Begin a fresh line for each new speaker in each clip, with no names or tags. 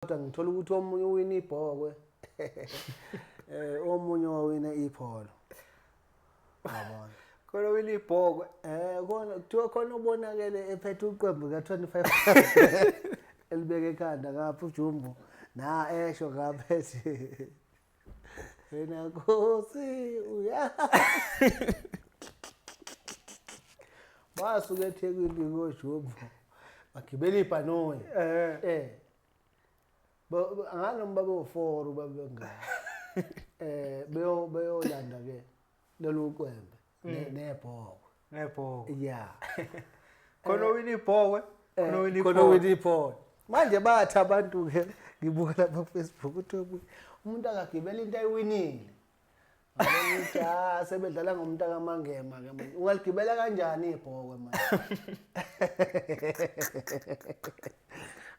Kodwa ngithola ukuthi omunye uwina ibhokwe, omunye wawina ipholo, yabona.
Khona wina ibhokwe.
Khona kuthiwa khona ubonakele ephethe uqembu ka-25 elibeke ekhanda ngapha ujumbo na esho ngapha ethi wena nkosi uya basuke eThekwini kojumbo bagibela ibhanoyi. Angazi noma babe u-4 babe ngaka. Beyolanda ke lolu qwembe nebhokwe.
Nebhokwe.
Yeah.
Khona wina ibhokwe, khona wina
Khona
ibhokwe.
wina ibhokwe. Manje bathi abantu ke ngibuka lapha ku Facebook uthi umuntu akagibela into ayiwinile. Ngabona ukuthi sebedlala ngomuntu akaMangema ke manje. Ungaligibela kanjani ibhokwe manje?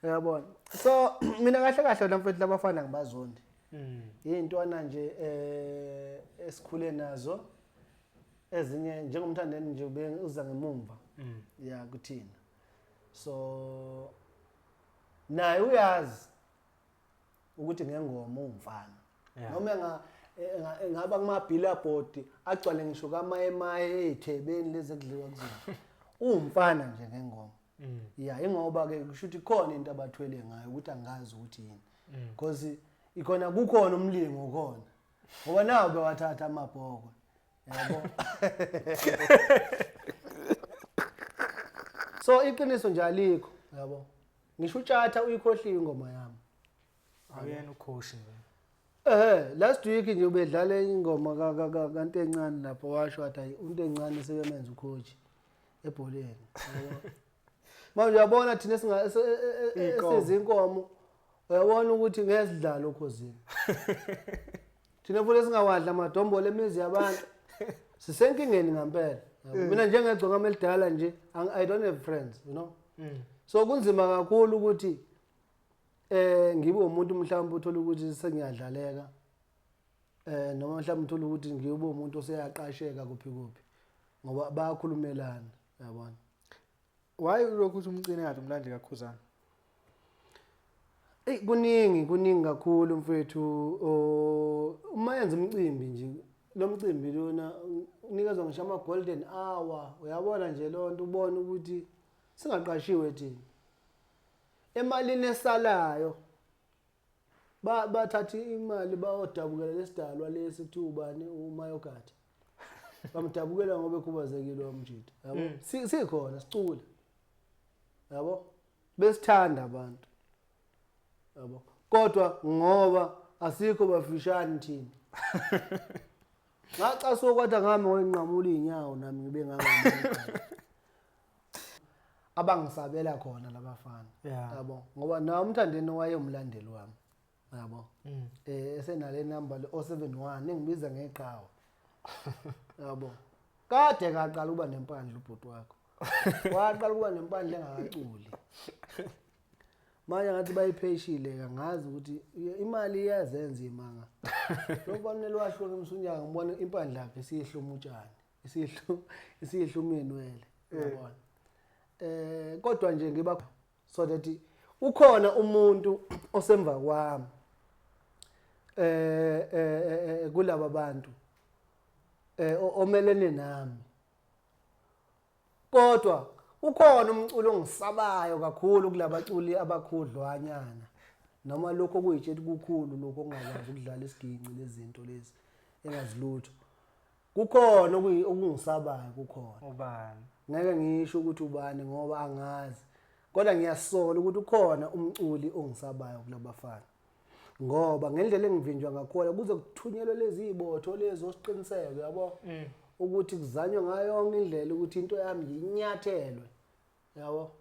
Uyabona. So mina kahle kahle wena mfethu labafana ngibazondi. Izintwana nje esikhule nazo ezinye njengomthandeni nje ube uza ngemumva. Ya kuthina. So naye uyazi ukuthi ngengoma ungumfana. Noma engaba kuma billboard agcwale ngisho kamayemaye ezithebeni lezi ekudliwa kuzona. Ungumfana nje ngengoma. Ya ingoba ke kusho ukuthi khona into abathwele ngayo ukuthi angazi ukuthi yini. Because ikhona kukhona umlingo khona. Ngoba nawo bewathatha amabhokwe. Yabo. So iqiniso nje alikho, yabo. Ngisho uTshatha uyikhohliwe ingoma yami.
Awuyena ucoach nje.
Last week nje ubedlala ingoma kaNto encane lapho washo wathi hayi uNto encane sebemenza ucoach ebholeni. Yabo. Manje uyabona thina
Iy'nkomo.
esizinkomo uyabona ukuthi ngeke sidlale okhozini. Thina futhi singawadla amadombolo emizi yabantu. Sisenkingeni ngempela. Yabo. Mina njengegcokama elidala nje I don't have friends. So kunzima kakhulu ukuthi ngibe umuntu mhlawumbe uthola ukuthi sengiyadlaleka. Noma mhlawumbe uthola ukuthi ngibe umuntu oseyaqasheka kuphi kuphi ngoba bayakhulumelana, uyabona.
Why ulokhu uthi umcine kade umlandeli kaKhuzani?
Ey kuningi, kuningi kakhulu mfethu. Uma yenza umcimbi nje, lo mcimbi lona unikezwa ngisho ama golden hour, uyabona nje lonto ubona ukuthi singaqashiwe thina. Emalini esalayo bathatha imali bayodabukela lesidalwa lesi kuthiwa ubani uMayogati. Bamdabukela ngoba ekhubazekile wamjida. Yabo? Sikhona sicula. Yabo? Besithanda abantu. Yabo? Kodwa ngoba asikho bafishane thina. Ngacasuka kodwa ngami ngoyinqamula inyawo nami ngibe ngangamuntu. Abangisabela khona labafana. Yabo? Ngoba nawe umthandeni wayemlandeli wami. Yabo? Esenale number le 071 engibiza ngeqhawe. Yabo? Kade kaqala ukuba nempandla ubhuti wakho. Waqala ukuba nempandla engakaculi. Manje ngathi bayipheshile angazi ukuthi imali iyazenza imanga. Lokufanele wahluka emsunyaka ngibona impandla yakhe isihluma utshani. Isihluma inwele, uyabona. Kodwa nje ngiba so that ukhona umuntu osemva kwami. Kulaba bantu omelene nami. Kodwa ukhona umculo ongisabayo kakhulu kulabaculi abakhudlwanyana noma lokho kuyitshela kukhulu lokho ongakwazi ukudlala isiginci lezinto lezi engazilutho. Kukhona okungisabayo kukhona.
Ubani?
Ngeke ngisho ukuthi ubani ngoba angazi. Kodwa ngiyasola ukuthi ukhona umculi ongisabayo kulabafana. Ngoba ngendlela engivinjwa ngakhona kuze kuthunyelwe lezi zibotho lezi osiqiniseko yabo. Ukuthi kuzanywe ngayo yonke indlela ukuthi into yami ngiyinyathelwe. Yabo.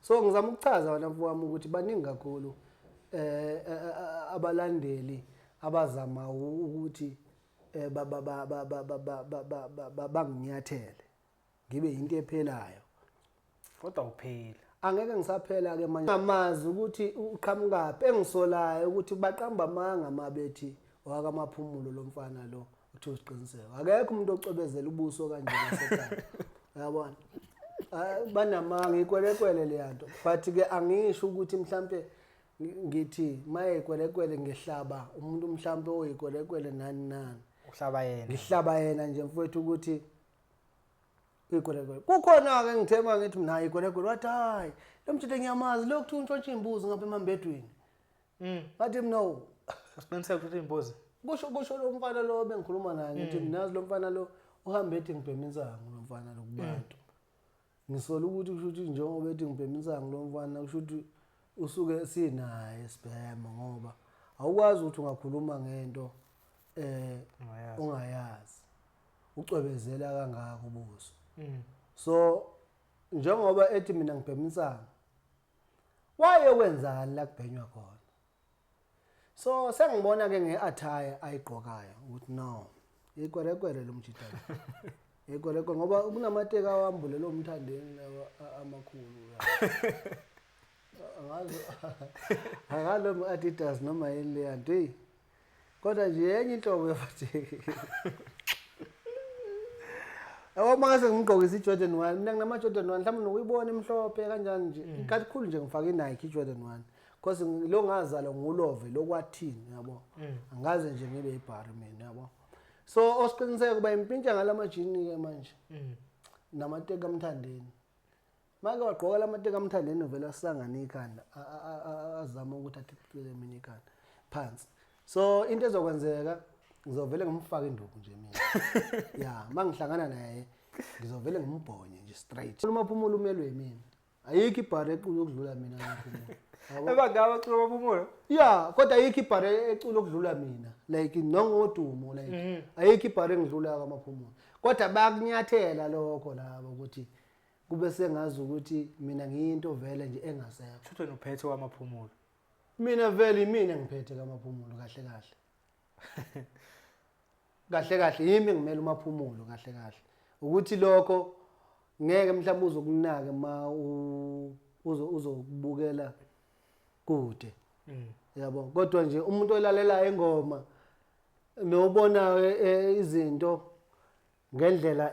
So ngizama ukuchaza wena mfowami ukuthi baningi kakhulu abalandeli abazama ukuthi banginyathele ngibe into ephelayo.
Kodwa uphela.
Angeke ngisaphela ke manje. Ngamazi ukuthi uqhamukaphi, engisolayo ukuthi baqamba amanga mabethi owakamaphumulo lo mfana lo uthi usiqiniseko. Akekho umuntu ocwebezela ubuso kanje ngasekhaya. Uyabona? Banamanga ikwelekwele le yanto. But ke angisho ukuthi mhlambe Ngithi mayekwelekwele ngihlaba umuntu mhlambe oyikwelekwele nani nani.
Uhlaba yena.
Ngihlaba yena nje mfowethu ukuthi ikwelekwele. Kukhona ke ngithe mangithi mina ikwelekwele wathi hayi lo mthetho ngiyamazi lo kuthiwa untshontsha imbuzi ngapha emambedwini. Ngathi mina no.
Usiqiniseka ukuthi imbuzi.
Kusho lo mfana lo bengikhuluma naye ngithi mina yazi lo mfana lo uhambe ethi ngibhema insangu lo mfana lo kubantu. Ngisola ukuthi kusho ukuthi njengoba ethi ngibhema insangu lo mfana kusho ukuthi usuke sinaye sibhema ngoba awukwazi ukuthi ungakhuluma ngento ungayazi. Ucwebezela kangaka ubuso. So njengoba ethi mina ngibhema insangu wayekwenzani la kubhenywa khona? So sengibona ke ngeattire ayigqokayo ukuthi no ikwerekwere lo mjita lo. Ikwerekwere ngoba kunamateka awambule lo mthandeni lawa amakhulu. Angazi akalo Adidas noma yini leya nto hey. Kodwa nje yenye inhlobo yabateki. Yabo mase ngigqokisa iJordan 1 mina nginama Jordan 1 mhlawumbe nokuyibona emhlophe kanjani nje kakhulu nje ngifaka iNike iJordan 1 because lo ngazalwa ngulove lokwathini yabo angaze nje ngibe ibhari mina yabo so osiqiniseko kuba impintsha ngalamajini ke manje namateki amthandeni make wagqoka lamateki amthandeni uvela asangana ikhanda azama ukuthi athicile mina ikhanda phansi so into ezokwenzeka ngizovele ngimfake induku nje mina ya mangihlangana naye ngizovele ngimbhonye nje straight uMaphumulo umelwe yimina ayikho ibhari ecula ukudlula mina Maphumulo.
Yabo? Ebangaba bacula Maphumulo?
Yeah, kodwa ayikho ibhari ecula ukudlula mina like nongodumo like ayikho ibhari engidlula kaMaphumulo kodwa bayakunyathela lokho labo ukuthi kube sengazi ukuthi mina ngiyinto vele nje engasekho.
Shuthi wena uphethe kwaMaphumulo.
Mina vele imina ngiphethe kaMaphumulo kahle kahle. Kahle kahle yimi ngimele uMaphumulo kahle kahle. Ukuthi lokho ngeke mhlawumbe uzokunaka ma uzokubukela kude. Yabo, kodwa nje umuntu olalelayo ingoma nobona izinto ngendlela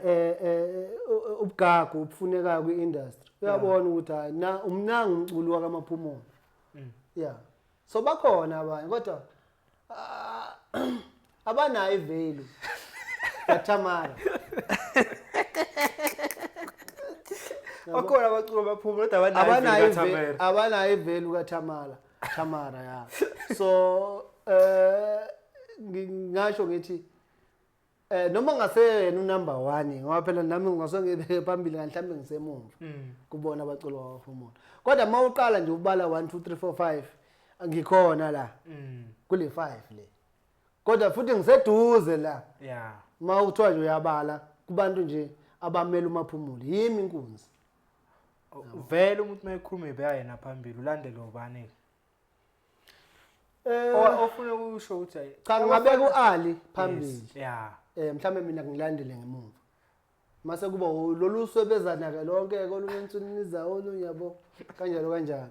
ubugagu obufunekayo kwi-industry uyabona ukuthi hayi na umnangi umculi wakaMaphumulo. Yeah. So bakhona abanye kodwa abanayo ivalue kaThamara.
Bakhona abaculi baphumula kodwa abanayo
abanayo abanayo ivalue kaThamara. Thamara ya. So ngingasho ngithi noma ngaseyena unumber 1 ngoba phela nami ngingase ngibeke phambili mhlawumbe ngisemumva kubona abaculi baphumula. Kodwa uma uqala nje ubala 1 2 3 4 5 ngikhona la kule 5 le. Kodwa futhi ngiseduze la. Uma uthiwa nje uyabala kubantu nje abamela uMaphumulo yimi inkunzi.
Vele umuntu mayekhuluma ebeka yena phambili ulandele ubani? Ofuna ukusho ukuthi hayi,
Cha, ngingabeka u-Ali phambili.
Yes, yeah.
Mhlambe mina ngilandele ngemuva. Mase kuba lolu swebezana ke lonke kolunye insuniza olunye yabo kanjalo kanjalo.